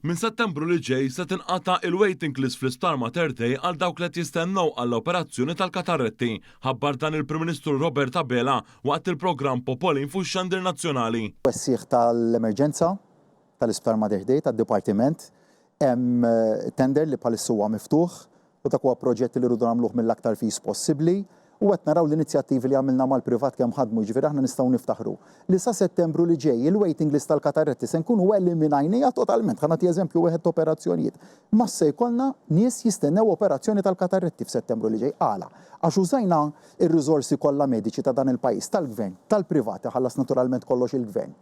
Minn Settembru li ġej se tinqata' il-waiting list fl-Isptar Mater Dei għal dawk li qed jistennew għall-operazzjoni tal-katarretti. Ħabbar dan il-Prim Ministru Robert Abela waqt il-programm Popolin fuq ix-Xandir Nazzjonali. Twessigħ tal-emerġenza tal-Isptar Mater Dei tad-Dipartiment. Hemm tender li bħalissa huwa miftuħ u dak huwa proġett li rridu nagħmluh mill-aktar fis possibbli u qed naraw l-inizjattivi li għamilna mal-privat kemm ħadmu, jiġifieri aħna nistgħu niftaħru li sa Settembru li ġej il-waiting list tal-katarretti se nkunu eliminajniha totalment. Ħa nagħti eżempju wieħed t'operazzjonijiet. Ma se jkollna nies jistennew operazzjoni tal-katarretti f'Settembru li ġej. Għala? Għax użajna r-riżorsi kollha mediċi ta' dan il-pajjiż, tal-Gvern, tal-privat, iħallas naturalment kollox il-Gvern,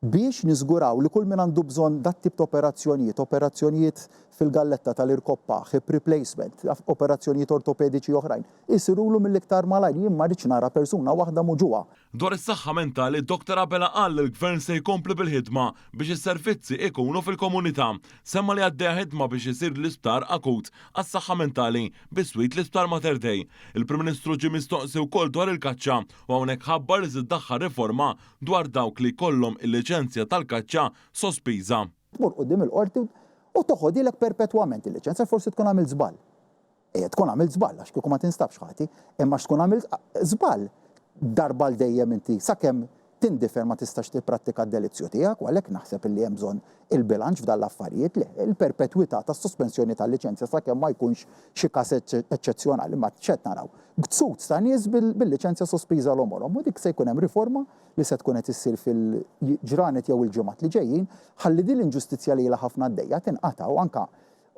biex niżguraw li kull min għandu bżonn dat-tip ta' operazzjonijiet, operazzjonijiet fil-galletta tal-irkoppa, hip replacement, operazzjonijiet ortopediċi oħrajn, isirulu mill-iktar malajr. Jien ma rridx nara persuna waħda muġugħa. Dwar is-saħħa mentali, Dottor Abela qal li l-Gvern se jkompli bil-ħidma biex is-servizzi ikunu fil-komunità. Semma li għaddejja ħidma biex isir l-isptar akut għas-saħħa mentali biswit l-Isptar Mater Dei. Il-Prim Ministru ġie mistoqsi wkoll dwar il-kaċċa u hawnhekk ħabbar li se ddaħħal riforma dwar dawk li jkollhom il-liċenzja tal-kaċċa sospiża. Tmur quddiem il-qorti u toħodilek perpetwament il-liċenzja, forsi tkun għamilt żball. Ejja, tkun għamilt żball għax kieku ma tinstabx ħati, imma għax tkun għamilt żball darba għal dejjem inti sakemm tindifer ma tistax tipprattika d-delizzju tiegħek u għalhekk naħseb illi hemm bżonn il-bilanċ f'dan l-affarijiet, le, il-perpetwità tas-sospensjoni tal-liċenzja sakemm ma jkunx xi każ eċċezzjonali, imma x'qed naraw? Gzuz ta' nies bil-liċenzja sospiża 'l għomorhom u dik se jkun hemm riforma li se tkun qed issir fil-ġranet jew il-ġimgħat li ġejjin ħalli din l-inġustizzja li ilha ħafna għaddejja tinqata' u anke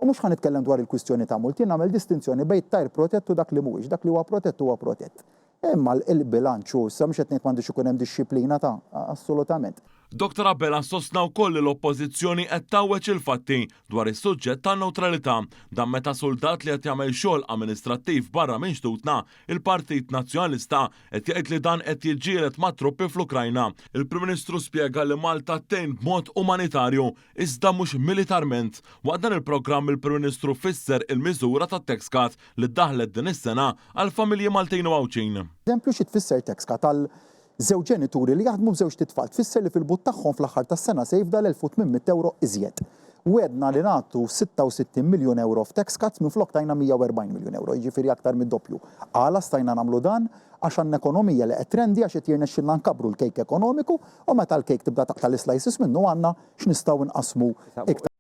u mhux ħa nitkellem dwar il-kwistjoni ta' multi, jien nagħmel distinzjoni bejn tajr protett u dak li mhuwiex, dak li huwa protett huwa protett. Imma l-bilanċ hu, issa mhux qed ngħid m'għandux ikun hemm dixxiplina ta' assolutament. Dottor Abela sostna wkoll li l-Oppożizzjoni qed tgħawweġ il-fatti dwar is-suġġett tan-newtralità. Dan meta suldat li qed jagħmel xogħol amministrattiv barra minn xtutna, il-Partit Nazzjonalista qed jgħid li dan qed jiġġieled mat-truppi fl-Ukrajna. Il-Prim Ministru spjega li Malta tgħin b'mod umanitarju iżda mhux militarment. Waqt dan il-programm il-Prim Ministru fisser il-miżura tat-tax cut li ddaħħlet din is-sena għall-familji Maltin u Għawdxin. Eżempju xi tfisser tax cut għal Żewġ ġenituri li jaħdmu b'żewġt itfal tfisser li fil-but tagħhom fl-aħħar tas-sena se jifdal 1,800 ewro iżjed. Wegħdna li nagħtu 66 miljun ewro f'tax cuts minflok tajna 140 miljun ewro, jiġifieri aktar mid-doppju. Għala stajna nagħmlu dan? Għax għandna ekonomija li qed trendi għax qed jirnexxilna nkabbru l-kejk ekonomiku u meta l-kejk tibda taqta' l-islices minnu għandna x'nistgħu nqassmu iktar.